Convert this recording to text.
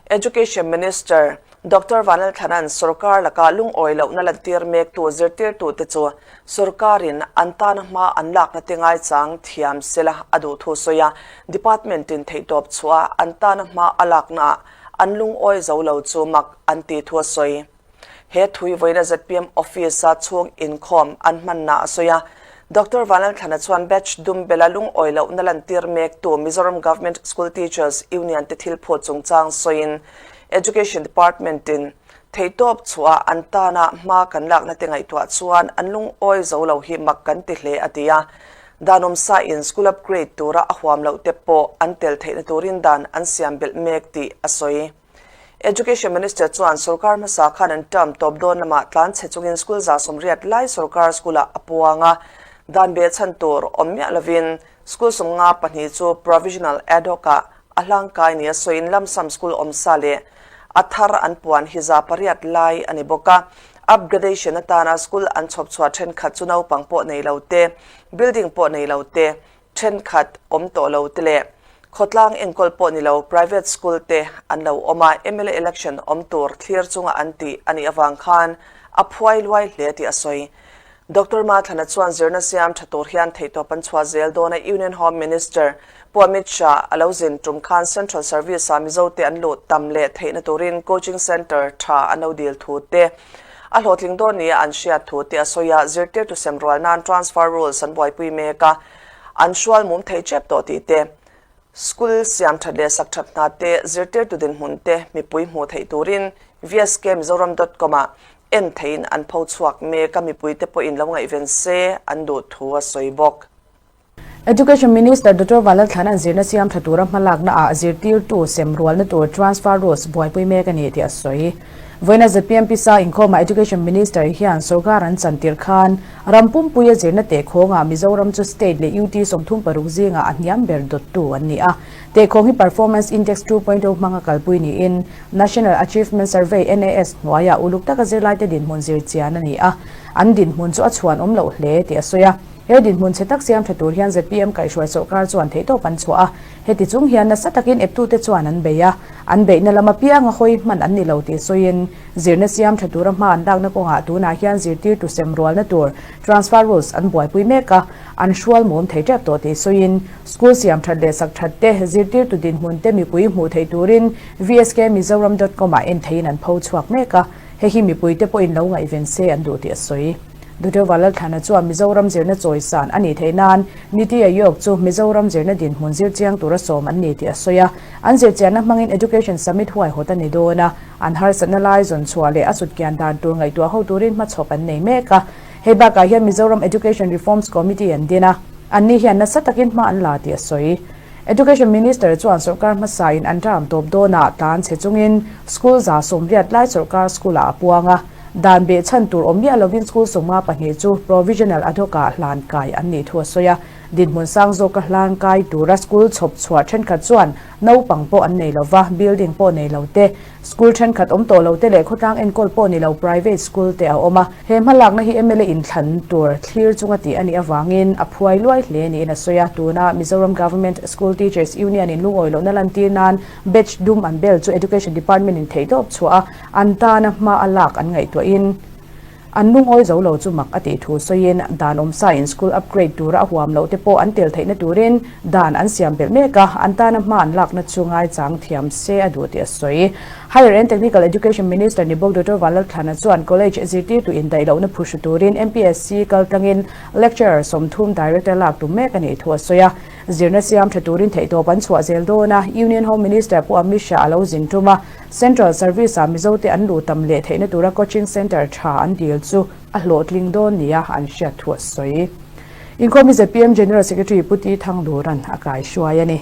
Education Minister Doctor Vanlalthlana'n sorkar laka lungawi lohna lantir mektu zirtirtute chu sorkarin an tana hma an lakna te ngaichang thiam sela a duh thu sawi a, department-in theihtawp chhuah an tana hma a laknaah an lungawi zo lo chu mak an ti thu a sawi. He thui vawiina zpm office-a chhung inkhawm an hmanna a sawi a, Doctor Vanlalthlana chuan batch dumbela lungawi lohna lantir mektu Mizoram Government School Teachers Union te thil phut chungchang sawiin Education Department-in theihtawp chhuah an tana hma kan lakna te ngaihtuah chuan an lungawi zo lo hi mak kan ti hle a ti a. Dan awmsa in school upgrade tura a huam loh te pawh an tel theihna turin dan an siam belh mek tih a sawi. Education Minister chuan sorkar hmasa khan an term tawp dawn lamah tlan chhe chungin school 180 lai sorkar school-ah a puang a, dan behchhan tur awm miah lovin school 52 chu provisional ad hoc-ah a hlangkai nia sawiin lump sum school awmsa leh a thar an puan hi 800 lai a ni bawk a. Upgradation atana school an chhawp chhuah thenkhat chu naupang pawh nei lo te, building pawh nei lo te, thenkhat awm tawh lo te leh khawtlang enkawl pawh ni lo private school te an lo awm a, mla election awm tur thlir chunga an tih a nih avang khan a phuai luai hle tih a sawi. Doctor Mathlana chuan zirna siam tha tur hian theihtawp an chhuah zel dawn a, Union Home Minister Pu Amit Shah a lo zin tum khan Central Service-ah Mizote an luh tam leh theihna turin coaching centre tha an lo dil thu te, a hlawhtling dawn nia an hriat thu te a sawi a, zirtirtu sem rual nan transfer rules an buaipui mek a, an hrual mum thei tep tawh tih te, school siam that leh sak that hna te, zirtirtu dinhmun te mipui hmuh theih turin vskmizoram.com ah en theiin an pho chhuak mek a, mipuite pawhin lo ngaihven se an duh thu a sawi bawk. Education Minister Doctor Vanlalthlana'n zirna siam tha tura hmalakna ah zirtirtu sem rualna tur transfer rules buaipui mek a ni tih a sawi. Vawiina zpm pisa inkhawmah Education Minister hian sorkar an chantir khan ram pumpuia zirna tehkhawngah Mizoram chu state leh UT 36 zingah a hniam ber dawttu an ni a. Tehkhawng hi Performance Index 2.0 hmanga kalpui niin National Achievement Survey, NAS, hnuaiah uluk taka zirlaite dinhmun zir chian a ni a, an dinhmun chu a chhuan awm loh hle tih a sawi a. He dinhmun chhe tak siam tha tur hian zpm kaihhruai sawrkar chuan theihtawp an chhuah a, heti chung hian nasa takin eptute chuan an bei a, an beihna lama pianga hawi hman an ni lo tih sawiin zirna siam tha tura hma an lakna kawngah tunah hian zirtirtu sem rualna tur transfer rules an buaipui mek a, an hrual mawm thei tep tawh tih sawiin school siam that leh sak that te, zirtirtu dinhmun te mipui hmuh theih turin vskmizoram dot com ah en theiin an pho chhuak mek a, hei hi mipuite pawhin lo ngaihven se an duh tih a sawi. Duteuva Lalthlana chuan Mizoram zirna chawisan a nih theih nan Niti Aayog chu Mizoram zirna dinhmun zir chiang tura sawm an ni tih a sawi a. An zirchianna hmangin Education Summit huaihawt a ni dawn a, an harsatna lai zawn chhuah leh a sutkian dan tur ngaihtuah ho turin hmachhawp an nei mek a. Hei bakah hian Mizoram Education Reforms Committee an din a, anni hian nasa takin hma an la tih a sawi. Education Minister chuan sorkar hmasain an ram tawp dawnah tlan chhe chungin school 180 lai sorkar school-ah a puang a, dan behchhan tur awm miah lovin school 52 chu provisional ad hoc-ah hlan kai an nih thu a sawi a. Dinhmun sang zawka hlan kai tura school chhawp chhuah thenkhat chuan naupang pawh an nei lova, building pawh nei lo te, School thenkhat awm tawh lo te leh khawtlang enkawl pawh ni lo private school te a awm a. He hmalakna hi mla inthlan tur thlir chunga tih a nih avangin a phuai luai hle niin a sawi a. Tuna Mizoram Government School Teachers Union in lungawi lohna lantir nan batch dum an bel chu Education Department in theihtawp chhuah a, an tana hma a lak an ngaihtuahin An lungawi zo lo chu mak a tih thu sawiin dan awmsa in school upgrade tura a huam loh te pawh an tel theihna turin dan an siam belh mek a, an tana hma an lakna chu ngaichang thiam se a duh tih a sawi. Higher and Technical Education Minister ni bawk Doctor Vanlalthlana chuan college zirtirtu indaih lohna phuhru turin MPSC kaltlangin lecturer 30 director lak tum mek a nih thu a sawi a. Zirna siam tha turin theihtawp an chhuah zel dawn a, Union Home Minister Pu Amit Shah a lo zin tum a, Central Service-ah Mizote an luh tam leh theihna tura coaching centre tha an dil chu a hlawhtling dawn nia an hriat thu a sawi. Inkhawm hi zpm General Secretary Pu Ti Thangluran a kaihruai a ni.